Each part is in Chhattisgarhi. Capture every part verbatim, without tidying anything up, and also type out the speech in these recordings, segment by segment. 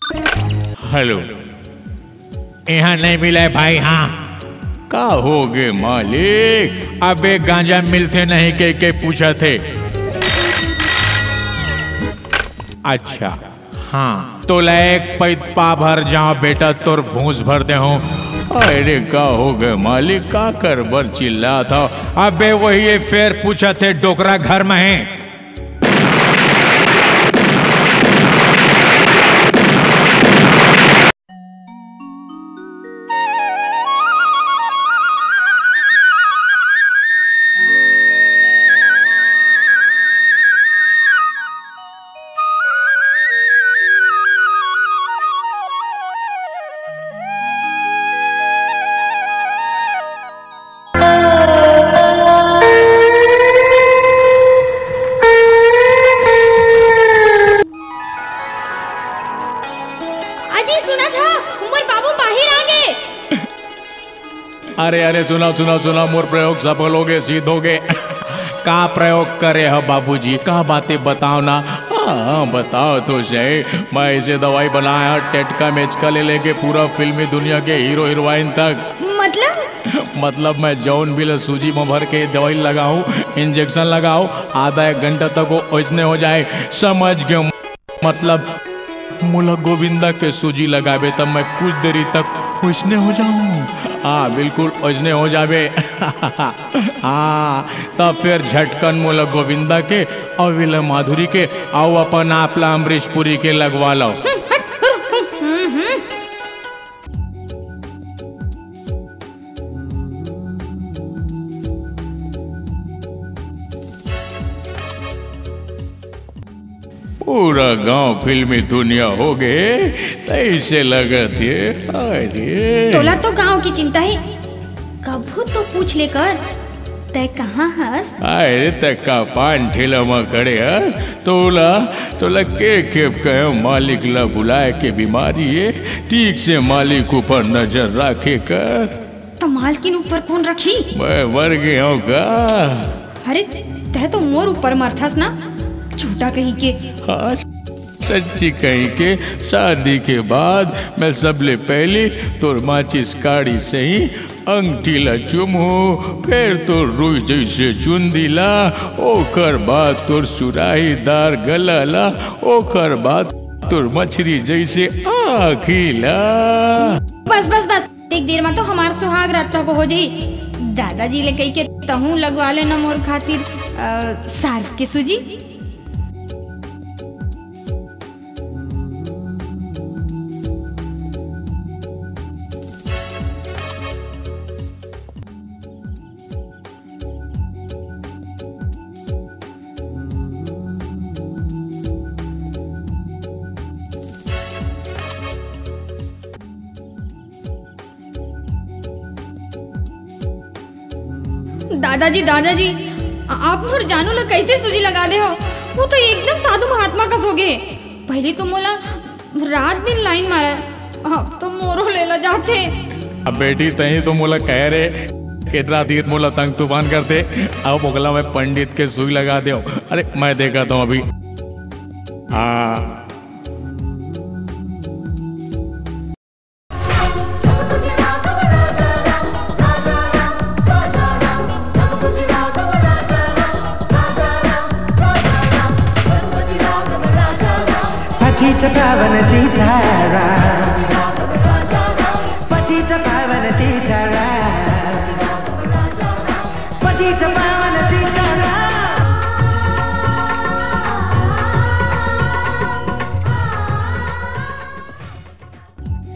हेलो, यहाँ नहीं मिला है भाई। हाँ, का हो गे मालिक? अबे गांजा मिलथे नहीं कह के पूछा थे। अच्छा, हाँ, तोला एक पैत पा भर जाओ बेटा, तोर भूस भर दे हूँ। अरे का हो गे मालिक, का कर बर चिल्लात हव? अबे वही फेर पूछा थे, डोकरा घर में है। अजी, सुनत हव, मोर बाबू बाहिर आ गे। अरे, अरे, सुनव, सुनव, सुनव, मोर प्रयोग सफल हो गे, सिद्ध हो गे। का प्रयोग करे हव बाबूजी? का बातें बताव ना। हाँ, हाँ, बताव तो सही। मैं ऐसे दवाई बनाय हँव, टेटका मेचका ले लेके पूरा फिल्मी दुनिया के हीरो हीरोइन तक। मतलब? मतलब मैं जौन भी ल सूजी म भर के दवाई लगाहूँ, इंजेक्शन लगाहूँ, आधा एक घंटा तक वो ओइसने हो जाए, समझ गेव। मतलब मोला गोविंदा के सूजी लगाबे त मैं कुछ देरी तक ओइसने हो जाहूँ। हाँ, बिल्कुल ओइसने हो जाबे। हाँ, त फेर झटकन मोला गोविंदा के अउ एला माधुरी के अउ अपन आप ला अमरीश पुरी के लगवा लव। पूरा गांव फिल्मी दुनिया हो गे, तइसे लगत हे। अरे। तोला तो गांव के चिंता हे, कभू तो पूछ ले कर, तैं कहाँ हस? अरे, तैं का पान ठेला म खड़े हस? तोला, तोला के खेप कहेंव मालिक ला बुलाय के बीमारी हे, ठीक से मालिक ऊपर नजर राखे कर। त मालकिन ऊपर कोन रखही? मैं मर गे हंव का? अरे, तैं तो मोर ऊपर मरथस ना, झूठा कहीं के। हाँ, सच्ची कहीं के, शादी के बाद मैं सबले पहली तोर माचिस काड़ी सही अंगठी ला चुमहूँ, फेर तोर रुई जइसे चुंदी ला, ओकर बाद तोर सुराहीदार गला ला, ओकर बाद तोर मछरी जइसे आँखी ला। बस, बस, बस। एक देर म तो हमार सुहाग रात तक हो जाही। दादाजी ले कहिके तहूँ लगवा लेना मोर खातिर, अ, सार्क के सूजी। दादाजी, दादाजी, आ-, आप मोर जानू ला कैसे सूजी लगा दे हो? वो तो एकदम साधु महात्मा कस हो गे। पहले तो मोला रात दिन लाइन मारा, अब तो मोरो ले ला जाथे। अब बेटी, तही तो मोला कहे रे, कितना दिन मोला तंग तूफान करथे, अब ओकला मैं पंडित के सुई लगा देंव। अरे, मैं देखत हंव अभी। हाँ। पतित पावन सीताराम, पतित पावन सीताराम, पतित पावन सीताराम।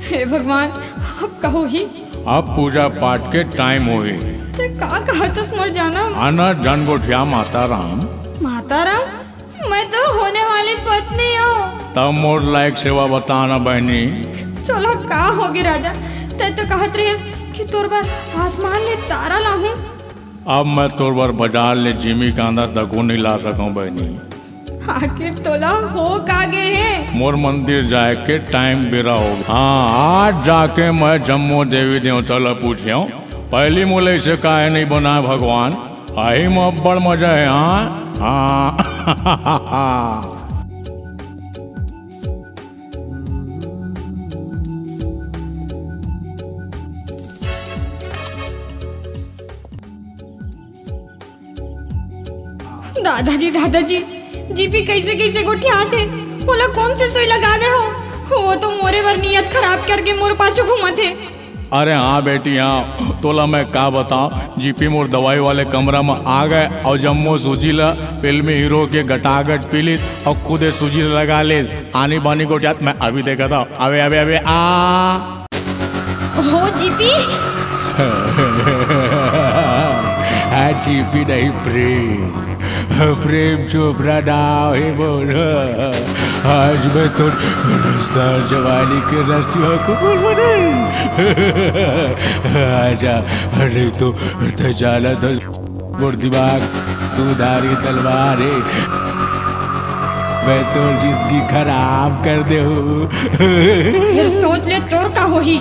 हे भगवान, अब का होही? अब पूजा पाठ के टाइम होही। तैं का कहत हस मोर जानम? आना जन गोठिया माता राम। माता राम? मैं तो होने वाली पत्नी हंव। तब मोर लायक सेवा बता ना बहिनी। चलो का होगे राजा, तैं तो कहत रहेस कि तोर बर आसमान ले तारा लाहूं। अब मैं तोर बर बाजार ले जिमी कांदा तको नइ ला सकंव बहिनी। आखिर तोला हो का गे हे? मोर मंदिर जाय के टाइम बेरा हो गे। हाँ, आज जाके मैं जम्मो देवी देवता ला पूछेंव, पहली मोला इसे काहे नइ बनाय भगवान? अही म अब्बड़ मजा हे। हाँ, हाँ। दादाजी, दादाजी, जीपी कइसे कइसे गोठियात हे? ओला कोन से सुई लगा दे हो? वो तो मोरे बर नियत खराब करके मोर पाछू घूमत हे। अरे हाँ बेटी, हाँ, तोला मैं का बताओं, जीपी मोर दवाई वाले कमरा में आ गए अउ जम्मो सूजी ला फिल्मी हीरो के गटागट पी लिस अउ खुदे सूजी ला लगा ले। आनी बानी गोठियात मैं अभी देखत हँव। अबे, अबे, अबे, आ। हो जीपी। हाँ, जीपी नहीं, प्रेम। प्रेम चोपड़ा नाम हे मोर। आज मैं तो रसदार जवानी के रसुआ को बोल बने। आजा, नहीं तो ते जाना था। मोर दिमाग दूधारी तलवार हे। मैं तोर जिंदगी खराब कर देहूँ। फिर सोच ले तोर का होही।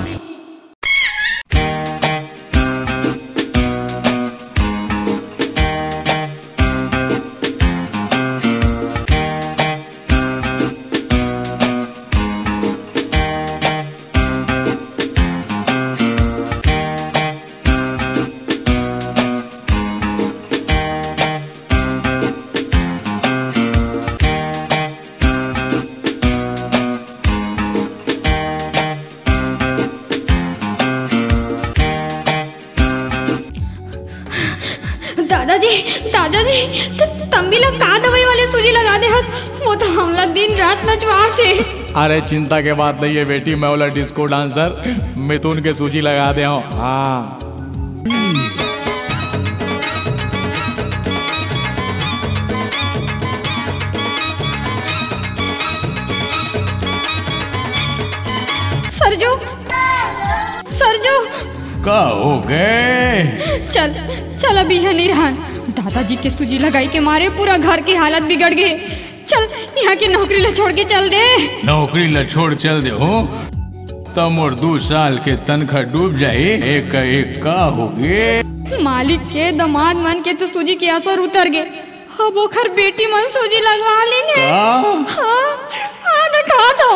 दादाजी, दादाजी, त-, तंबी ला का दवाई वाले सूजी लगा दे हस? वो तो हमला दिन रात नचवाथे। अरे चिंता के बात नहीं हे बेटी, मैं ओला डिस्को डांसर मिथुन के सूजी लगा दे हँव। हाँ। सरजू, सरजू। का हो गे? चल, चल, अब इहाँ नहीं रहन। दादाजी के सूजी लगाई के मारे पूरा घर के हालत बिगड़ गे। चल, इहाँ के नौकरी ला छोड़ के चल दे। नौकरी ला छोड़ चल दे हो, त मोर दू साल के तनखा डूब जाही। एक, एक का हो गे? मालिक के दमाद मन के तो सूजी के असर उतर गे, अब ओखर बेटी मन सूजी लगवा लीन हे। का? हाँ, आ देखा तो।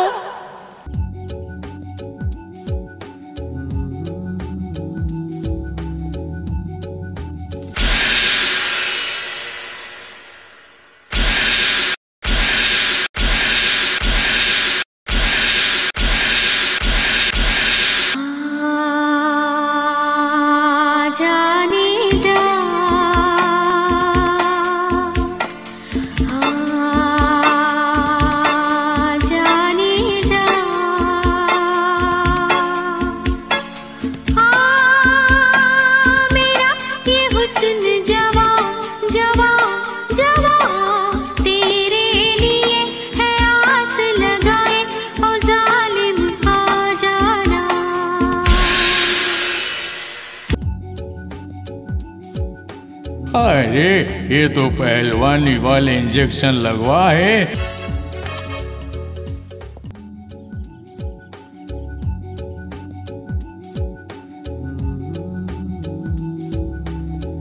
अरे, ये तो पहलवानी वाले इंजेक्शन लगवा हे।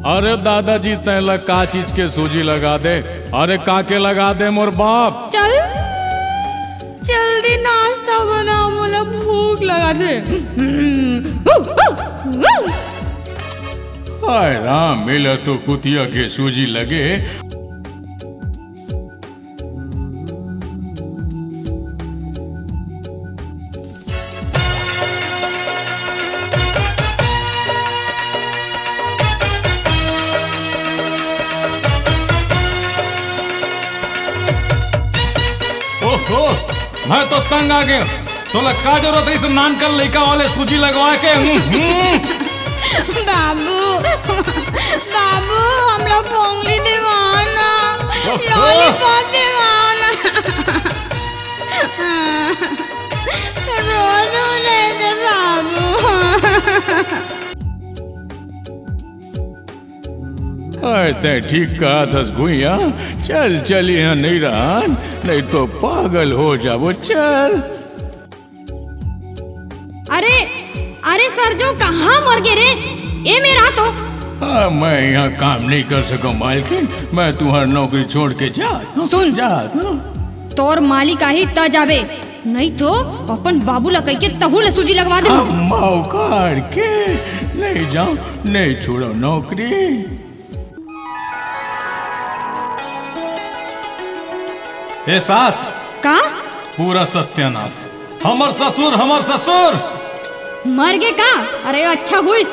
अरे दादाजी, तैं ला का चीज के सूजी लगा दे? अरे का के लगा दे मोर बाप? चल, जल्दी नाश्ता बना, मोला भूख लगा दे। हाय राम, मिला तो कुतिया के सूजी लगे। ओहो, मैं तो तंग आ गया। तोला का जरूरत रहिस नानकन लइका वाले सूजी लगवा के? हम्म, हम्म। बाबू, बाबू, हमला पोंगली देवा ना, ओहो। लॉलीपॉप देवा ना। रोज उन्हें दे बाबू। अरे, तैं ठीक कहत हस गुइया। चल, चल, इहाँ नहीं रहन, नहीं तो पागल हो जाबो। चल। अरे, अरे सरजू, कहाँ मर गे रे? ए मेरा तो। हाँ, मैं यहाँ काम नहीं कर सकूँ मालकिन, मैं तुम्हार नौकरी छोड़ के जा। सुन। जा। तोर मालिक आही त जाबे, नहीं तो अपन बाबू ला कहिके तहू ले सूजी लगवा दे। अम्मा उखाड़ के नहीं जाओ, नहीं छोड़ो नौकरी। ए सास, का? पूरा सत्यानाश। हमर ससुर, हमर ससुर! मर गे का? अरे अच्छा हुई,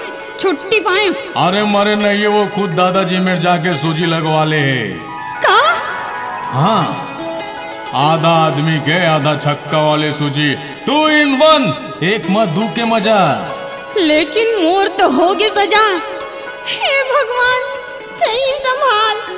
छुट्टी पाए। अरे मरे नहीं है, वो खुद दादाजी मेर जाके सूजी लगवा ले है। का? हाँ, आधा आदमी के आधा छक्का वाले सूजी, टू इन वन, एक मा दू के मजा। लेकिन मोर तो होगे सजा। हे भगवान, तहीं संभाल।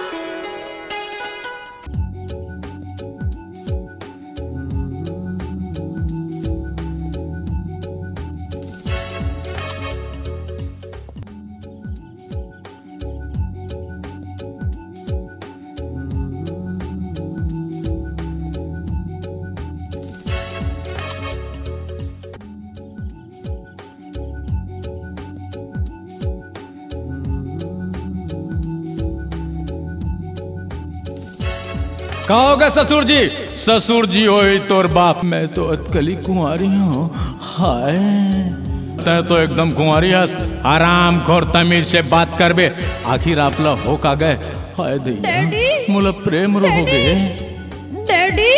का होगे ससुर जी? ससुर जी होई तोर बाप, मैं तो अतकली कुंवारी हूँ। हाय, तैं तो एकदम कुंवारी हस। आराम खोर, तमीज से बात करबे। आखिर आपला हो का गए? हाय दैया, डैडी! मोला प्रेम रोग होगे। डैडी!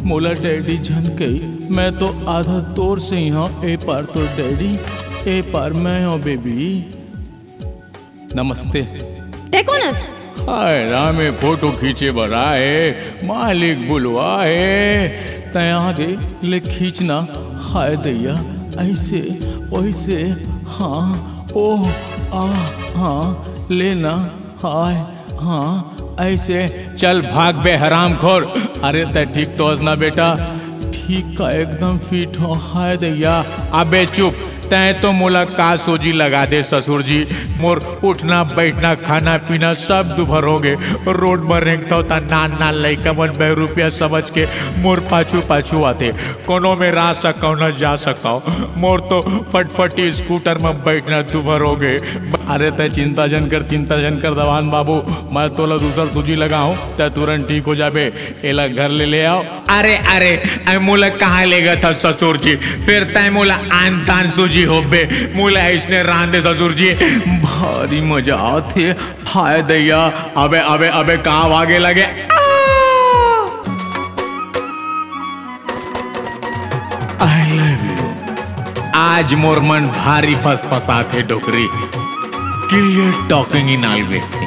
मोला डैडी झन कही, मैं तो आधा तोर से ही हूँ। ए पार तो डैडी, ए पार मैं हूँ बेबी। नमस्ते। तैं कोन हस? हाय राम, ए फोटो खींचे बर आए, मालिक बुलवाए। तैं आगे ले खींचना। हाय दैया, ऐसे, वैसे, हाँ, ओ, आ, हाँ, लेना। हाय, हाँ, ऐसे। चल भाग बे हरामखोर। अरे तैं ठीक तो हस ना बेटा? ठीक का एकदम फिट हो। हाय दैया। अबे चुप, तैं तो मोला का सूजी लगा दे ससुर जी। मोर उठना, बैठना, खाना, पीना सब दुभर होगे। रोड म रेंगथव त नान नान लइका मन बहरूपिया समझ के मोर पाछू पाछू आथे। कोनो मेर आ सकव न जा सकव। मोर तो फटफटी स्कूटर म बैठना दुभर होगे। अरे तैं चिंता झन कर, चिंता झन कर दवान बाबू, मैं तोला दूसर सूजी लगाहूँ, तैं तुरंत ठीक हो जाबे। एला घर ले ले आव। अरे, अरे, अरे, मोला कहाँ लेगथस ससुर जी? फेर तैं मोला आन तान सूजी होबे, मोला अइसने रहन दे ससुर जी। भारी मजा आथे। हाय दैया, अबे, अबे, अबे, कहाँ भागे लगे? आ! I love you। आज मोर मन भारी फसफसाथे डोकरी। Clear talking in always।